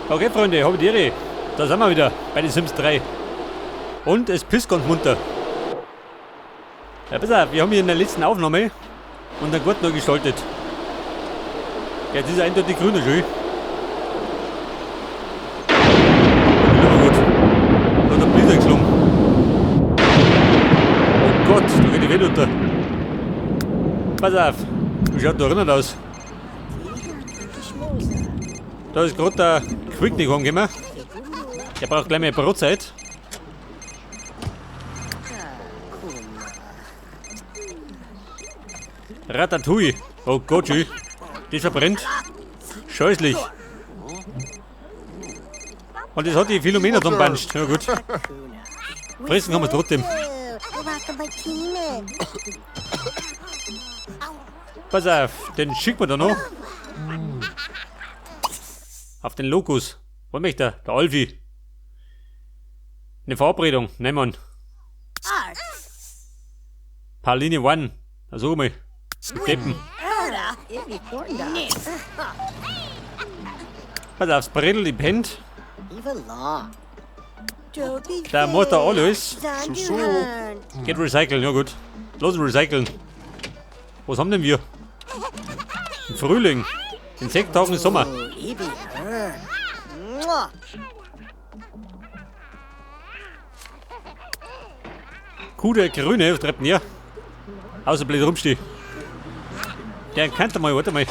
Okay, Freunde, hab die Ehre. Da sind wir wieder bei den Sims 3. Und es pisst ganz munter. Ja, pass auf, wir haben hier in der letzten Aufnahme unseren Garten neu gestaltet. Ja, jetzt ist er eindeutig grüner schon. Aber gut. Da hat der Blitz eingeschlagen. Oh Gott, da geht die Welt unter. Pass auf, wie schaut da drinnen aus? Da ist gerade der Quicknick angekommen. Der braucht gleich mehr Brotzeit. Ratatouille. Oh Gott, schön. Das verbrennt. Scheußlich. Und das hat die Philomena zum Banscht. Ja gut. Fressen kann man trotzdem. Pass auf, den schicken wir da noch. Auf den Lokus. Wo möchte er? Der Alfie. Eine Verabredung. Nein, Mann. Pauline One. Na, sag mal. Die Deppen. Pass auf, das Bredel, die pennt. Da macht er alles. Geht recyceln, ja gut. Los recyceln. Was haben denn wir? Im Frühling. In 6 Tagen ist Sommer. Kuh, der Grüne, was treibt denn der? Außer blöd rumstehen. Der könnte mal, warte mal.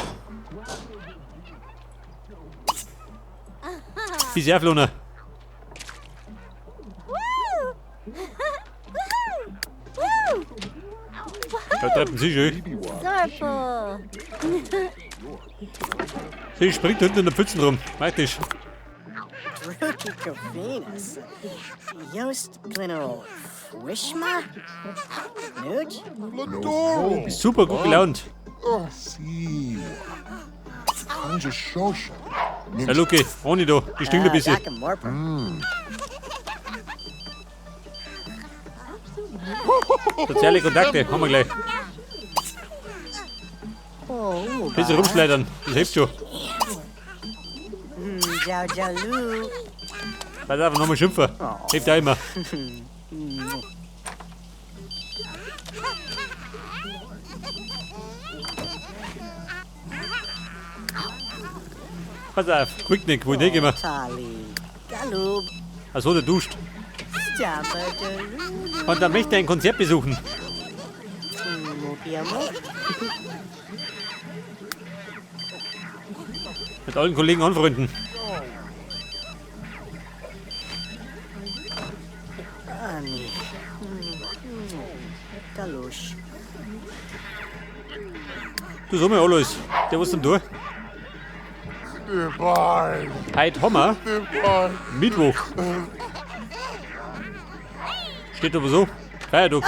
Bis Erflohner. Da treibt sie schön. Sie springt hinten in der Pfützen rum. Praktisch. Super gut gelaunt. Ja, Luki, ohne da, die stinkt ein bisschen. Soziale Kontakte haben wir gleich. Bisschen rumschleudern, das hilft schon. Pass auf, nochmal schimpfen. Hilft auch immer. Pass auf, Quicknick, wo ich immer. Achso, der duscht. Und dann möchte er ein Konzert besuchen. Mit allen Kollegen und Freunden. Du sag mal alles. Der was denn da? Heute haben wir Mittwoch. Steht aber so. Feiertag.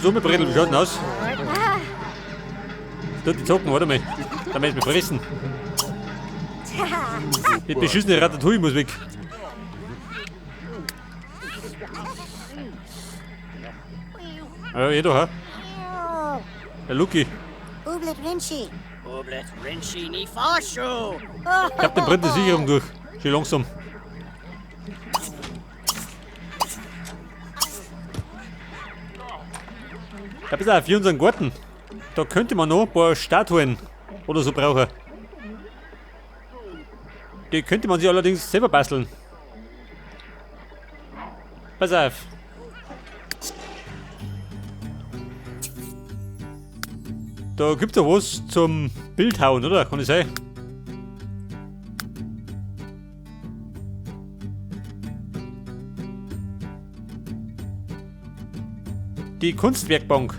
So mit Bredel, wie schaut denn aus? Tut die Zocken, warte mal. Da möchte ich mich fressen. Die beschissene Ratatouille muss weg. Ja, eh doch, hä? Der Luki. Ich hab den brennt die Sicherung durch. Schön langsam. Da bist du auch für unseren Garten. Da könnte man noch ein paar Statuen oder so brauchen. Die könnte man sich allerdings selber basteln. Pass auf. Da gibt's ja was zum Bildhauen, oder? Kann ich sein? Die Kunstwerkbank.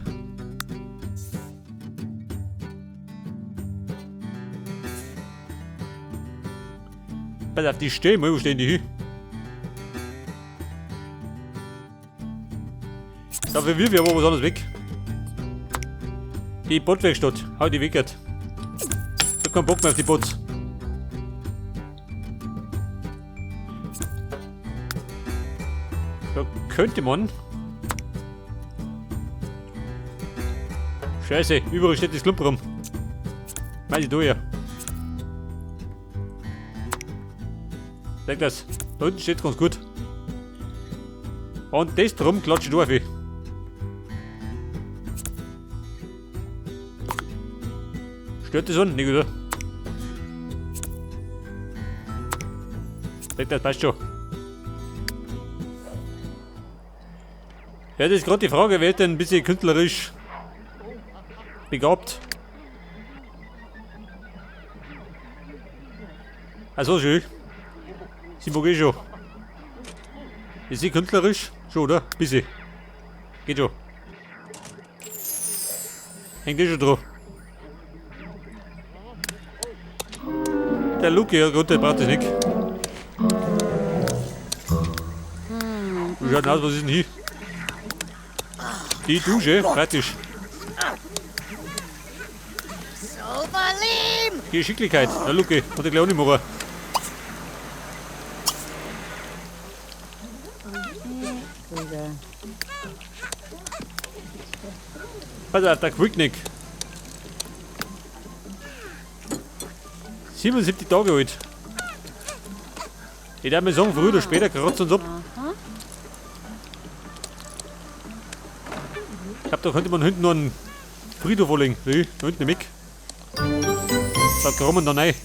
Pass auf, die stehen mal, wo stehen die hin? Dafür wirf ich aber was anderes weg. Die Bottwerkstatt, hau die weg jetzt. Ich hab keinen Bock mehr auf die Bots. Da könnte man. Scheiße, überall steht das Klump rum. Weiß ich da ja. Sag das. Da unten steht ganz gut. Und das drum klatsche ich durch. Stört das an? Nicht, oder? Sag das passt schon. Ja, das ist gerade die Frage, wer ist denn ein bisschen künstlerisch begabt? Also schön. Sie mag eh schon. Ist sie künstlerisch? Schon, oder? Bisschen. Geht schon. Hängt eh schon dran. Der Luke, ja gut, der braucht das nicht. Wie schaut denn aus, was ist denn hier? Die Dusche, praktisch. Geschicklichkeit. Na Luke, hat er gleich auch nicht machen. Pass auf, der Quicknick. 77 Tage alt. Ich darf mir sagen, früher oder später kratzt uns ab. Ich glaub, da könnte man hinten noch einen Friedhof anlegen. Nee, da hinten im Eck. Da kommen dann rein.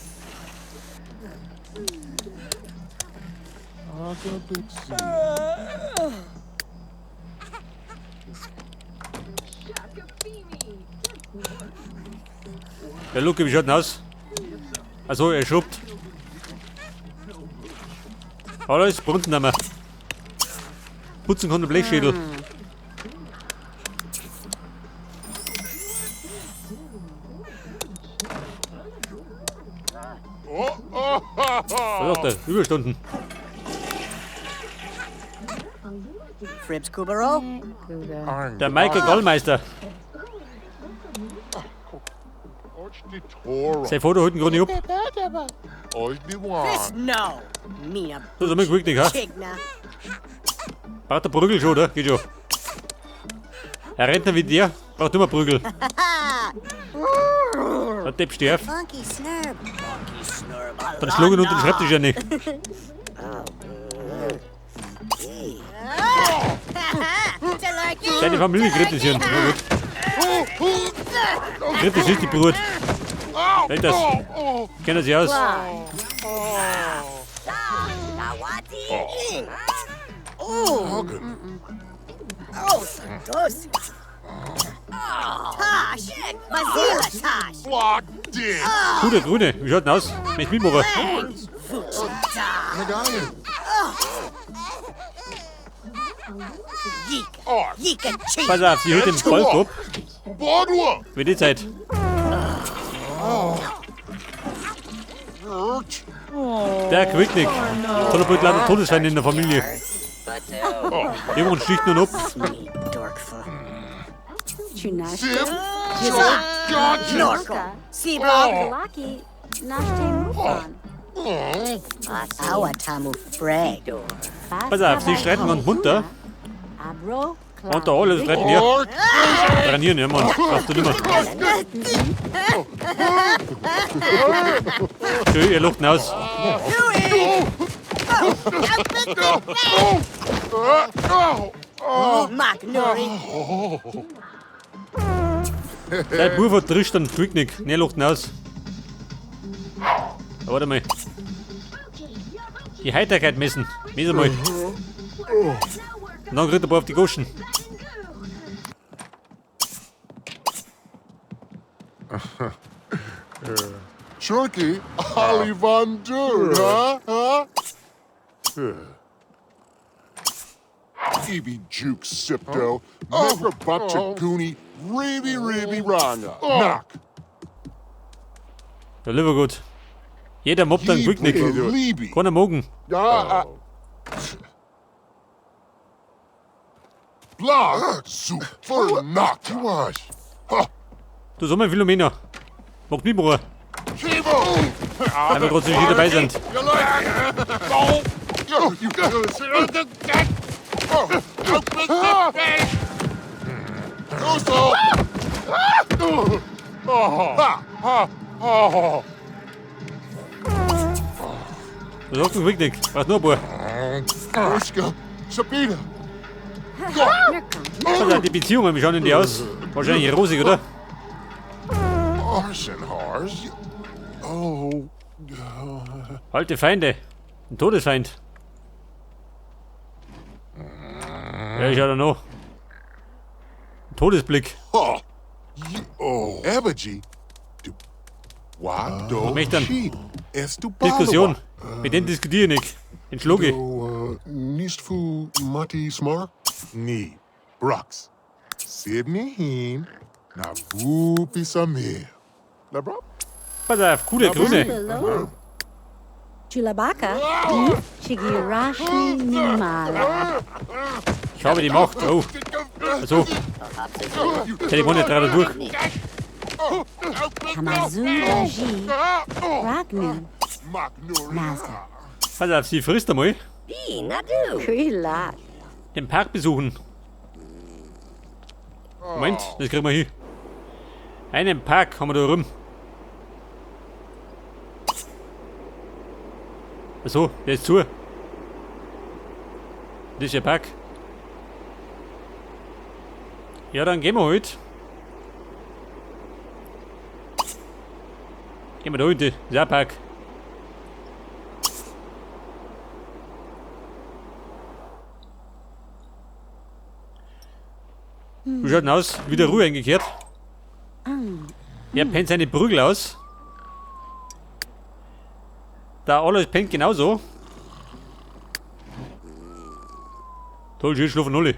Ja, Luke, wie schaut denn aus? Also, er schrubbt. Alles brunten wir. Putzen kann der Blechschädel. Was sagt er? Überstunden. Der Michael Gallmeister. Sein Foto holt ihn gerade nicht ab. So, so mit Quicknick, ha? Braucht der Prügel schon, oder? Geht schon. Er rennt nicht wie der, braucht immer Prügel. Der Depp steht auf. Dann schlug ihn unter den Schreibtisch rein. Seine Familie kritisieren. Na gut. Kritisiert die Brut. Hält das. Kennen Sie aus. Du, der Grüne, wie schaut denn aus? Möchte mitmachen. Pass auf, sie holt den Ball ab. Wie die Zeit. Der Quicknick. Hat er bald leider Todesfeinde in der Familie. Jemand sticht nun ab. Pass auf, sie streiten und munter. Und da alle streiten hier. Trainieren, ja Mann. Brauchst du nicht mehr. Schön, ihr lacht ihn aus. Dein Bub hat Tristan Quicknick. Ne, lacht ihn aus. Aber warte mal. Die Heiterkeit messen. Mess mal. Und dann kriegt er ein paar auf die Goschen. Chunky, Ollie Von Doon, huh? Ebi Juke Sipto, Micro Bupchaguni, Ribi Ribi Ranga, Knock. Ja, lieber gut. Jeder mobbt einen Quicknick. Keiner mogen. Blah, super knock. Du sag mal, Philomena. Mag nicht mehr. Weil wir trotzdem nicht dabei sind. Was hast du wirklich? Brauchst nur ein paar. Sabina. Also, die Beziehungen, wie schauen denn die aus? Wahrscheinlich rosig, oder? Oh. Alte Feinde. Ein Todesfeind. Ja, ich schau da noch. Ein Todesblick. Oh. Möchte dann Diskussion. Mit denen diskutiere ich nicht. Den schlug ich. Nistfu Mati Smar? Ni. Brux. Sydney Heen. Navupi Samir. Pass auf, coole Grüne. Chulabaka, Chigirashi Nimala. Ich habe die Macht. Oh. Also. Telefon nicht gerade durch. Hamazundaji. Ragnu. Nazda. Pass auf, sie frisst einmal. Den Park besuchen. Moment, das kriegen wir hin. Einen Park haben wir da rum. Achso, der ist zu. Das ist der Park. Ja, dann gehen wir halt. Gehen wir da hinten. Das ist auch ein Park. Wie schaut denn aus? Wieder Ruhe eingekehrt. Er pennt seine Prügel aus. Da alles pennt genauso. Toll, schön schlafen alle.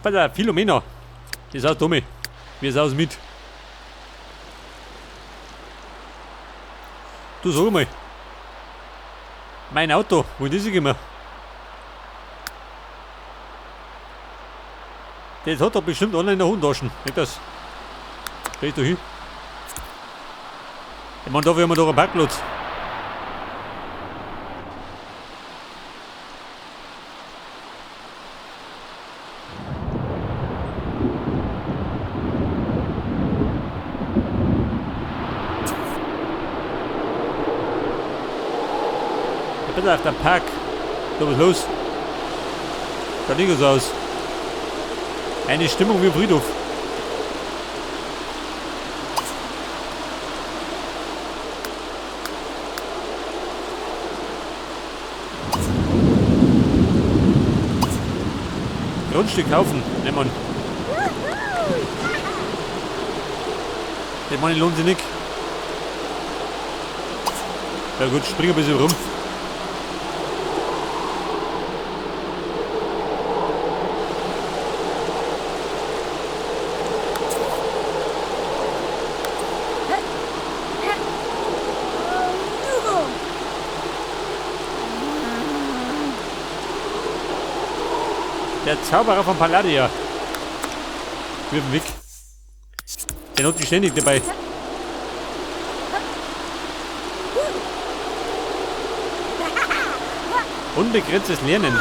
Pass auf, Philomena. Das ist auch dumme. Wir saus mit. Du sag mal. Mein Auto, wo ist das immer? Das hat doch bestimmt einer in der Hosentasche. Nicht das? Steh ich da hin? Ich meine, da haben wir doch einen Parkplatz. Auf der Park. Da was los? Schaut nicht so aus. Eine Stimmung wie im Friedhof. Grundstück kaufen. Ne, Mann. Das Mann lohnt sich nicht. Ja gut, spring ein bisschen rum. Der Zauberer von Palladia. Wirf weg. Der hat die ständig dabei. Unbegrenztes Lernen.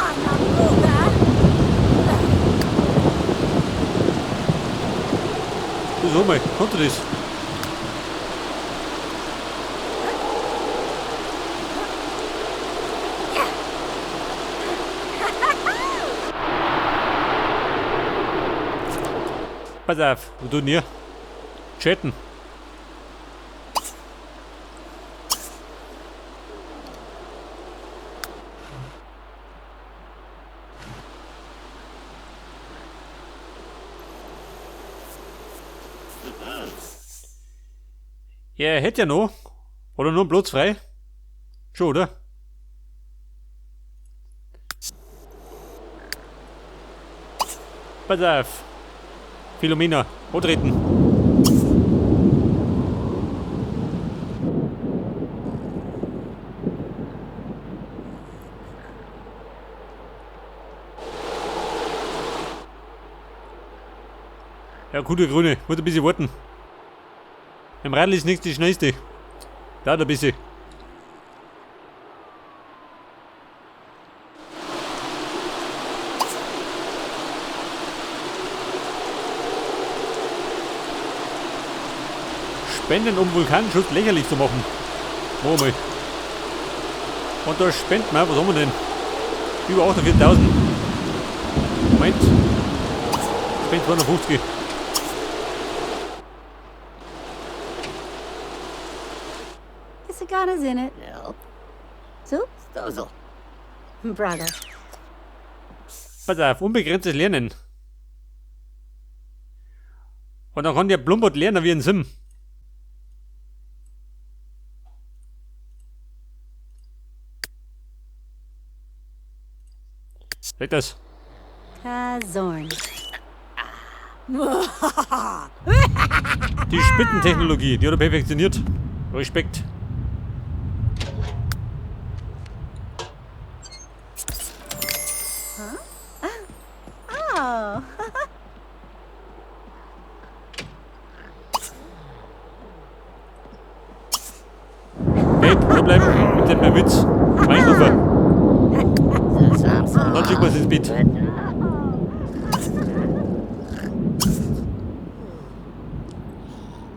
Du sag mal, konnte das? Pass auf, wo tun wir? Chatten. Ja, er hätte ja noch. Oder nur einen Platz frei. Schon, oder? Pass auf. Philomena, antreten. Ja, gut, der Grüne. Muss ein bisschen warten. Im Radl ist nichts die schnellste. Dauert ein bisschen. Spenden, um Vulkanschutz lächerlich zu machen. Machen wir mal. Und da spenden wir, was haben wir denn? Über 48.000. Moment. Spend 250. Isagana's in it. So? Braga. Pass auf, unbegrenztes Lernen. Und dann kann der Plumbot lernen wie ein Sim. Sag das. Kazorn. Die Spitzentechnologie, die hat er perfektioniert. Respekt. Oh. Babe, da bleiben mit dem Witz. Weinhofer. Und dann schicken wir es ins Bett.